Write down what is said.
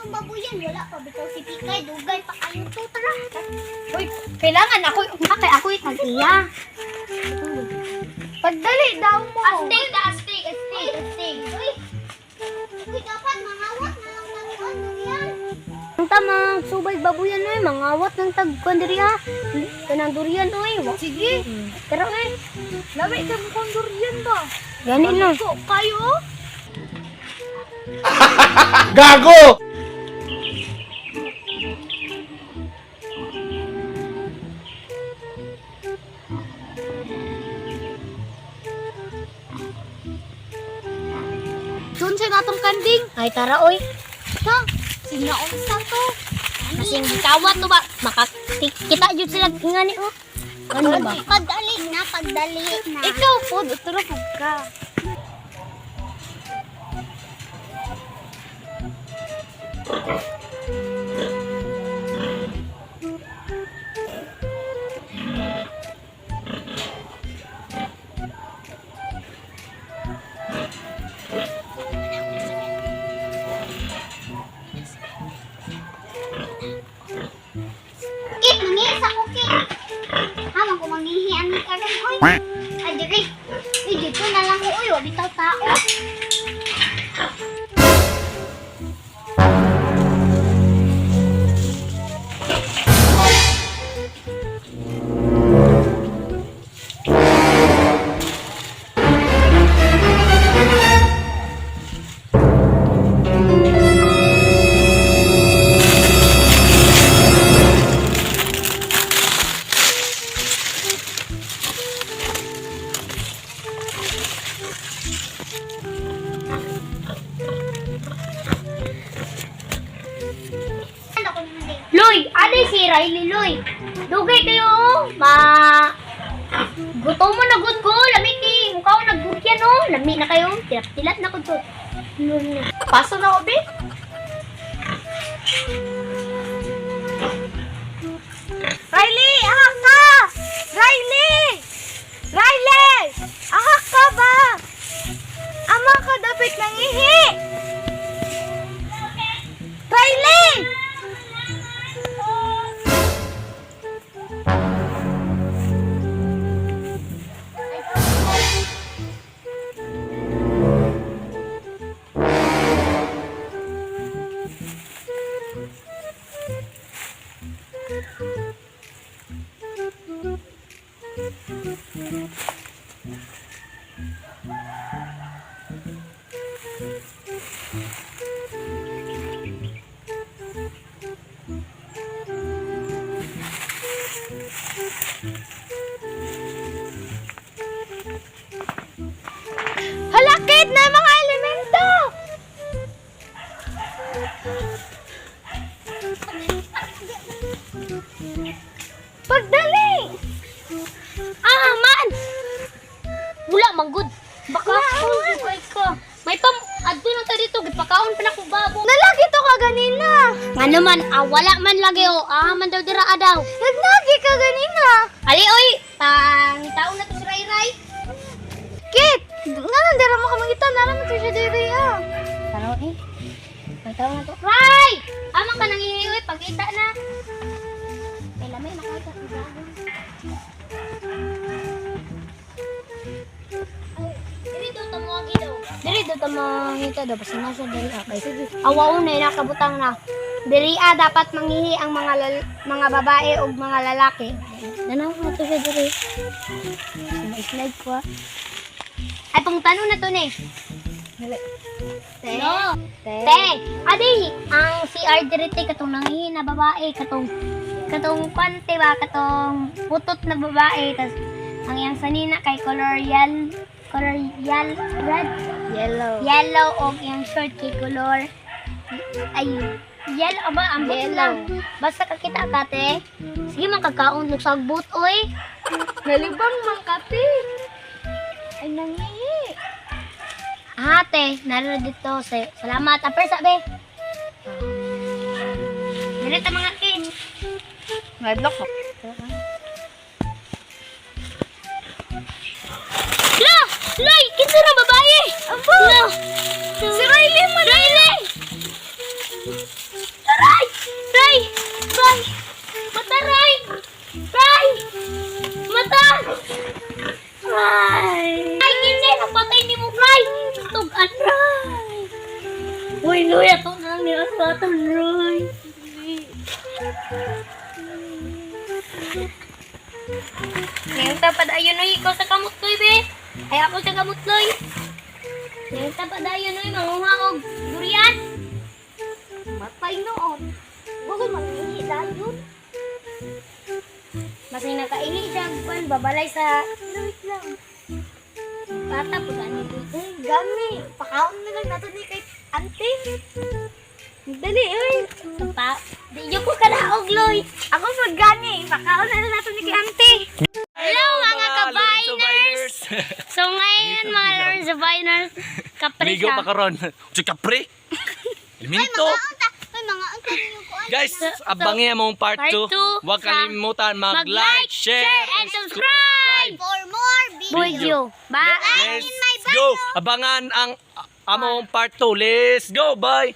Itong babuyan, wala pa bitaw si Pikay, dugay pa kayo to, tara. Uy, kailangan ako, kay ako itag-iya. Pagdali daw mo. Astig na astig, astig, astig. Uy, uy, dapat mangawat na lang tagkuan durian. Ang tama, subay babuyan oy, mangawat ng tagkuan diri ha. Kanang durian oy. Sige. Tara oy. Lami ka mukhang durian ba? Gani no. Ko kayo? Gago! Doon sa natong kanding. Ay tara oy. Ta, sinaon sa to. Kasing gikawat to ba? Makakita jud sila ngani oh. Ano ba? Pagdali na, pagdali na. Ikaw po, utro po ka. Kit, mangihi sa ko, Kit. Hamang ko mangihi ang karon, oy. Ay, diri. Uy, dito na lang ko, uy. Wa bitaw tao. Ano ko naman din? Loy, ano si Riley Loy? Dugay kayo oh. Ma Gutom mo na gud ko, lami kay mukha ko nagduryan oh. Lami na kayo. Tilat-tilat na ko to. Paso na ko, be. Riley, ahak ka! Riley! Riley! Ahak ka ba? Ama ka dapit ng ihi! Riley! Halakit na mga elemento! Pagdali! Ah, man! Wala man gud. Baka dugay ka. May pam adto na ta dito gipakaon pa na kong babo. Nalagi to ka ganina! Ngano man ah, wala man lagi oh. Ah, man daw dira daw. Nagnagi ka ganina! Ali oy, pang taon na to si Ray Ray. Kit! Nga nang dira mo kamangita, nara mo to siya diri ah. Tara eh. May taon na to. Ray! Amang ka nang ihi oy, pagita na. Kay lami na kay ka. Ay, diri daw ta mo ang ilaw. Diri daw ta mangita daw basta nasa diri ah kay. Awaon na nakabutang na. Diri ah dapat manghihi ang mga babae ug mga lalaki. Nanaw na to siya diri. Sina-slide ko ah. Ay pangtanong na to ni. Te. No. Te. Te, adi, ang CR diri te katong nanghihi na babae, katong katong kwante ba, katong putot na babae, tas ang iyang sanina kay color yel, color yel, red, Yellow. yellow og iyang short kay color ay yellow ba ambot Yellow. lang. Basta kakita ka te. Sige man kagkaon og sagbot oy. Nalibang man ka, te. Ay, nangihi. Ate, naroon dito. Salamat. Aper sabi. Dili ta mga kin. Ngadlok ko. La! Loy! Kinsa na babae? Abo! La! Si Riley man! Riley! Ato na lang nila sa Roy. Ngayon ta padayon oy, ikaw sa kamot loy be. Ay ako sa kamot loy. Ngayon ta padayon oy, manguha og durian. Matay noon. Bukod mangihi dayon. Masay nakaihi siya kuan babalay sa Wait lang. bata pag ano dito. Ay, gami. Pakaon na lang nato ni kay ante. Dali, uy. Pa, di yo ko kadaog loy. Ako pag gani. Pakaon na lang nato ni kay ante. Hello mga ka-Biners! So ngayon mga Lorenzo Biners, kapre Ligo siya. pa karon. Uy, kapre. Elemento. Mga unta, ay mga unta ninyo kuan. Guys, abangi among part Part 2. 2 Huwag sa kalimutan mag-like, share, and subscribe! For more videos. Video. Bye! Let's go! Abangan ang among part 2. Let's go! Bye!